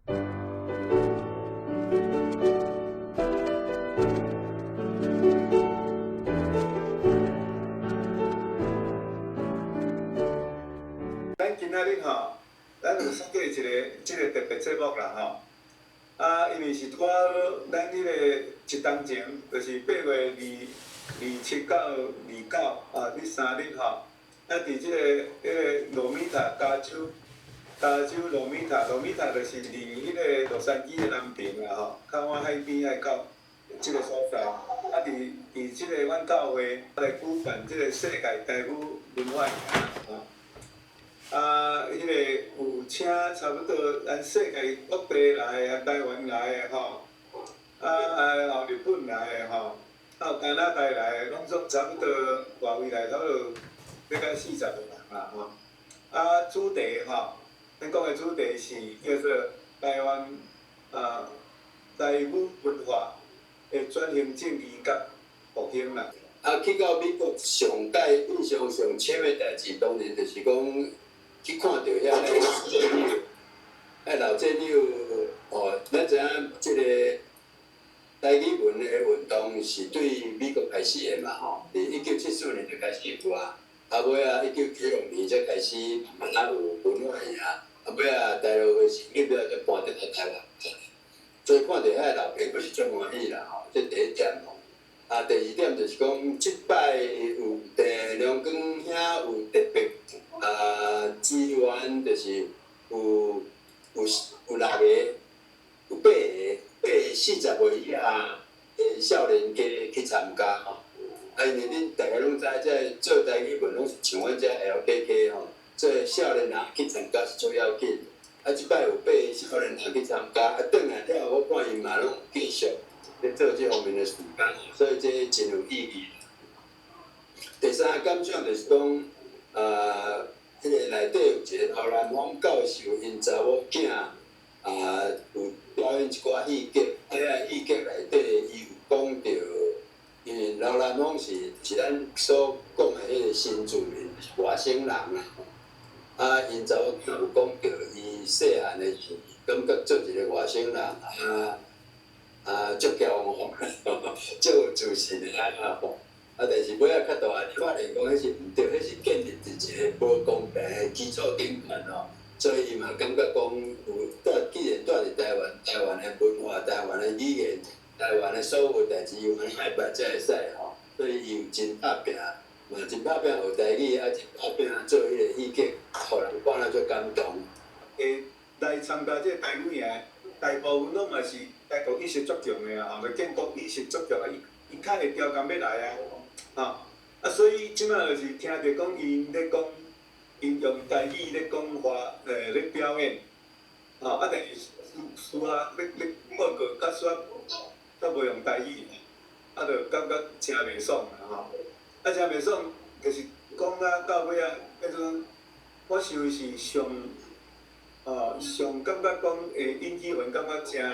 咱今仔日吼，咱有設計一个這个特別節目啦吼。啊，因為是拄好咱彼個一冬前，就是8月27到29啊，這3日吼，啊，佇這個彼个羅米塔加州，加州羅米塔，羅米塔就是離彼个洛杉磯的南邊啦吼，靠灣海邊愛到這个所在。啊，佇這個阮教會來舉辦這个世界台語文化營吼。啊，彼个有請差不多咱世界各地來的，台灣來的吼，啊，日本來的吼，啊有加拿大來的，攏總差不多外圍來差不多欲到40個人啦吼。啊，主題吼，咱講的主題是叫做台灣啊台語文化的轉型正義佮復興啦。啊，去到美國上蓋印象上深的代誌，當然就是講去看著遐个啊老戰友哦，咱知影這個台語文的運動是對美國開始的嘛吼，佇1974年就開始有啊，啊尾仔1996年才開始慢慢有文化營，啊尾仔大陸會成立了，才搬轉來台灣。所以看著遐个老爸，閣是足歡喜啦吼，這第一點吼。啊，第二點就是講，這擺有鄭良光兄有特別啊支援，就是有六个，有八個，八個40歲以下的少年家去參加吼。啊，因為恁逐个攏知，這做台語文攏是像阮這 LKK 吼，做少年人去參加是最要緊。啊，這擺有八个少年人去參加，啊，轉來了後，我看𪜶嘛攏繼續咧做這方面的事工，所以這真有意義。第三个感想就是講，啊，彼个內底有一個劉南方教授，𪜶查某囝啊，有表演一寡戲劇，喺個戲劇內底，伊有講著，因為劉南方是咱所講的彼個新住民，是外省人啦。啊，𪜶查某囝有講著，伊細漢的時，感覺做一個外省人啊。啊，足驕傲，足有自信的啊吼！啊，但是尾仔較大，你發現講彼是毋對，彼是建立佇一個無公平的基礎頂懸吼，所以伊嘛感覺講有蹛，既然蹛佇台灣，台灣的文化、台灣的語言、台灣的所有代誌，伊安呢愛辦才會使吼，所以伊有真拍拚，嘛真拍拚學台語，啊真拍拚做彼個戲劇，予人看了足感動。會來參加這個台語營，大部分攏嘛是台獨意識足強的啊，吼，就建國意識足強啊，伊較會調工欲來啊，吼，啊，所以這擺就是聽著講𪜶咧講，𪜶用台語咧講話，咧表演，吼，啊，但是私下咧報告，較煞煞無用台語，啊，就感覺誠袂爽啦，吼，啊，誠袂爽，就是講啊到尾仔，變做我想是上。哦，上感覺講會引起予𪜶感覺誠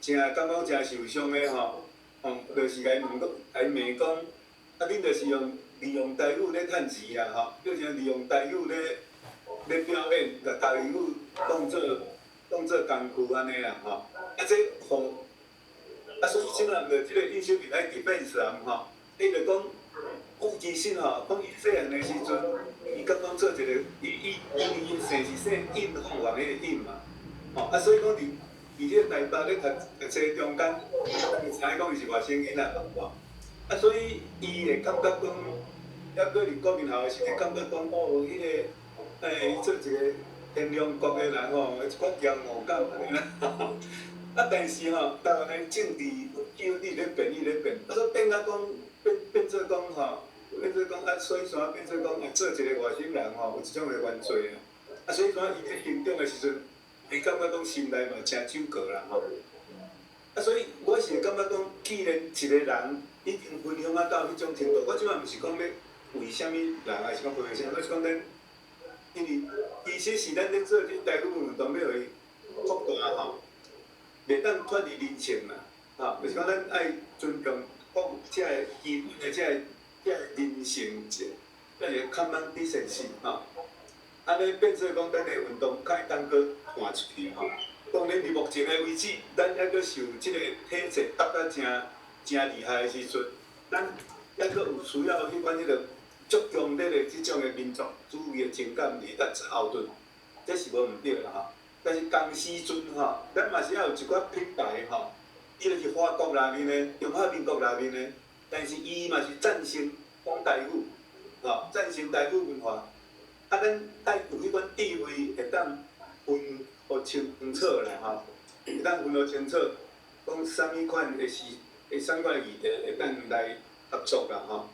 誠感覺誠受傷的吼，哦，就是共𪜶問講，共𪜶罵講，啊，恁就是用利用台語咧趁錢啦吼，叫啥利用台語咧表演，共台語當做工具按呢啦吼，啊這予，啊所以這擺就這個尹秀萍愛 defense 啊吼，伊就講，講其實吼，講伊細漢的時陣，伊感覺做一個，伊伊姓是姓尹鳳凰彼個尹嘛，吼，啊所以講佇這個台北咧讀冊中間，就知影講伊是外省囡仔嘛，啊所以伊會感覺講，猶閣佇國民校的時陣，感覺講哦，彼個，伊做一個天龍國的人吼，一款驕傲感按呢啦，啊但是吼，台灣的政治叫你咧變，伊咧變，啊所以變甲講變變做講吼。變做講啊，所以煞變做講啊，做一個外省人吼，有一種的原罪啊。啊，所以講伊咧成長的時陣，伊感覺講心內嘛誠糾葛啦吼。啊，所以我是會感覺講，既然一個人已經分享啊到彼種程度，我這擺毋是講欲為啥物人，還是講為啥，我是講咱，因為其實是咱咧做這台語運動，欲予伊擴大吼，袂當脫離人情啦，吼，就是講咱愛尊重各這个基本的這个。這个人性，這個 common decency 吼，按呢變做講，咱的運動較會當閣換出去吼。當然。然佇目前的為止，咱猶閣受這个體制壓甲誠誠厲害的時陣，咱猶閣有需要彼款彼个足強烈的這種的民族主義的情感佇咧後盾，這是無毋對啦吼。但是仝時陣吼，咱嘛是愛有一寡品牌吼，伊就是華國內面的，中華民國內面的，但是伊嘛是贊成講台語，吼，贊成台語文化。啊，咱愛有彼款智慧，會當分予清楚啦吼，會當分予清楚，講啥物款的事，會啥物款的議題會當來合作啦吼。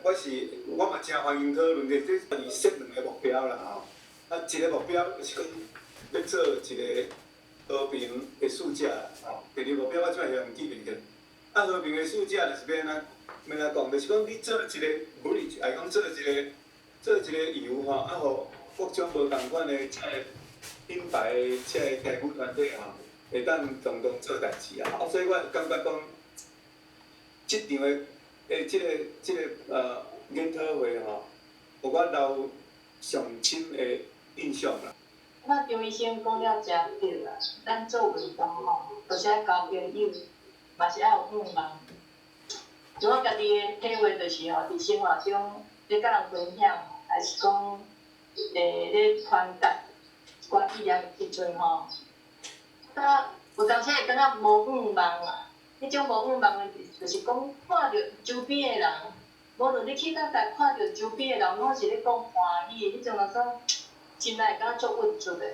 我是我嘛誠歡迎討論的，這是設兩个目標啦吼。啊，一个目標就是講欲做一个和平的使者吼。第二目標我這擺會記袂去。啊，和平的使者就是欲按怎，欲按怎講，就是講你做一个 bridge，來講做一個橋吼，啊，予各種無仝款的這个品牌的這个台語團體吼，會當共同做代誌啊。啊，所以我感覺講，這場的這个研討會吼，予我留上深的印象啦。那張醫生講了誠對啦，咱做運動吼，就是愛交朋友，嘛是愛有願望。像我家己的體會就是吼，佇生活中咧佮人分享，還是講咧傳達一寡意念的時陣吼，啊，有當時會感覺無願望啊。彼種無願望的，就是講看著周邊的人，無論你去佗佗看著周邊的人，攏是咧講華語，彼種就講心內會感覺足鬱卒的。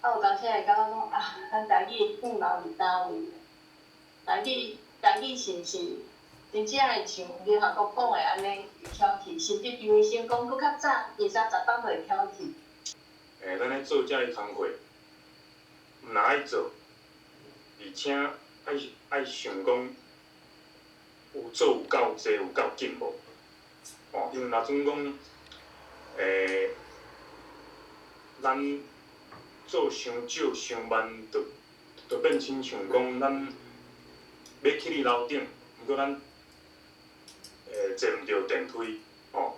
啊，有當時會感覺講啊，咱台語願望佇佗位？台語是毋是真正會像聯合國講的按呢會翘起？甚至張醫生講閣較早，二三十冬就會翹起。咱咧做這个工課，毋若愛做，而且愛想講有做有夠濟，有夠進步。哦，因為若準講，咱做傷少傷慢，就變親像講咱欲去你樓頂，毋過咱坐毋著電梯，吼，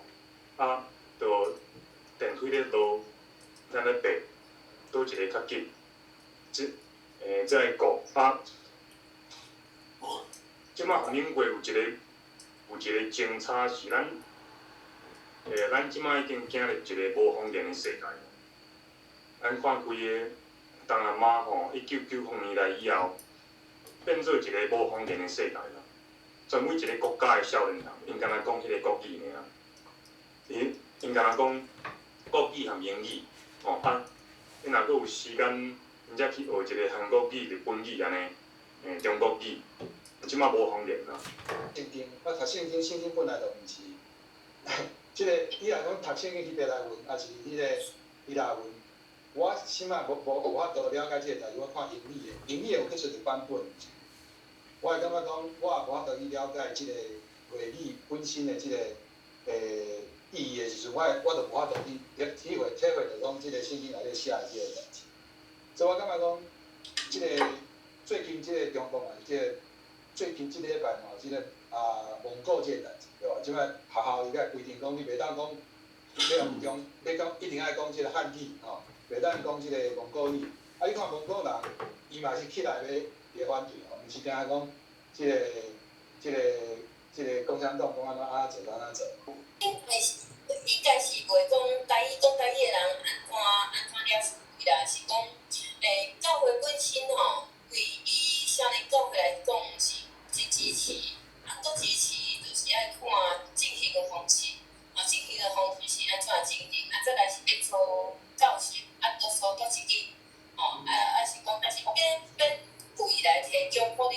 啊，就電梯咧落，咱咧爬，佗一个較緊，這才會顧啊。這擺韓國有一個政策是咱，咱這擺已經走入一個無方言的世界。咱看規个東南亞吼，1990年代以後，變做一個無方言的世界啦。全每一个國家的少年人，𪜶敢若講彼个國語爾，𪜶敢若講國語含英語，吼啊，𪜶若閣有時間，𪜶才去學一个韓國語、日本語按呢，中國語，這擺無方言啦。聖經，我讀聖經，聖經本來就毋是，這个你若講讀聖經希伯來文，抑是彼个希臘文，我起碼無法度了解這个代誌。我看英語的，英語的有去出一个版本。我會感覺講，我也無法度去了解這個話語本身的這个意義的時陣，我就無法度去體會著講這个聖經內底寫的這個代誌。所以我感覺講，這个最近這个中國嘛，這个最近這禮拜嘛，這个蒙古這個代誌，對吧？這擺學校伊個規定講，你袂當講，欲用中，欲講一定愛講這个漢語吼，袂當講這个蒙古語。啊，你看蒙古人，伊嘛是起來欲反對吼，毋是定定講這个共產黨講按怎按怎做按怎做。應該是袂講台語講台語的人按怎按怎了解啦，是講教會本身吼，對以少年教會來講是真支持，啊，閣支持就是愛看進行的方式，啊，進行的方式是按怎進行，啊，再來是欲做教學，啊，多數佗一支，吼，啊啊是講，但是免費來提供可能會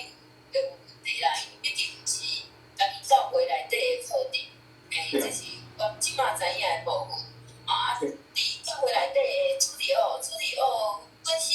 有問題啦，因為畢竟是家己教會內底的課程，這是我這擺知影的部分。啊，佇教會內底的主日學，主日學本身。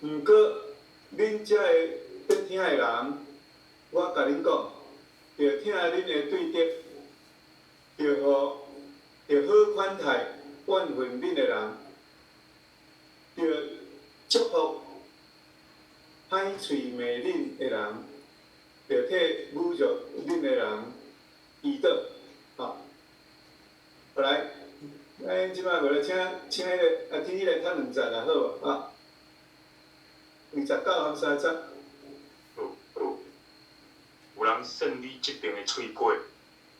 毋過，恁遮个咧聽的人，我共恁講，著疼恁的對敵，著予著好款待怨恨恁的人，著祝福歹喙罵恁的人，著替侮辱恁的人祈禱。吼，好來，咱這擺過來請請彼个阿天來讀兩節啦，好無？啊，29和30。好，好。有人扇你這爿的喙粿，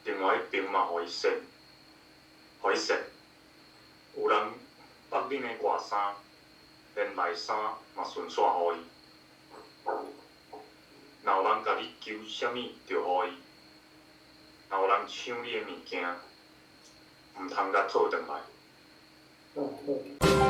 另外一爿嘛予伊扇，予伊扇。有人縛恁的外衫，連內衫嘛順紲予伊。若有人共你求啥物，就予伊；若有人搶你的物件，毋通共討轉來。好，好。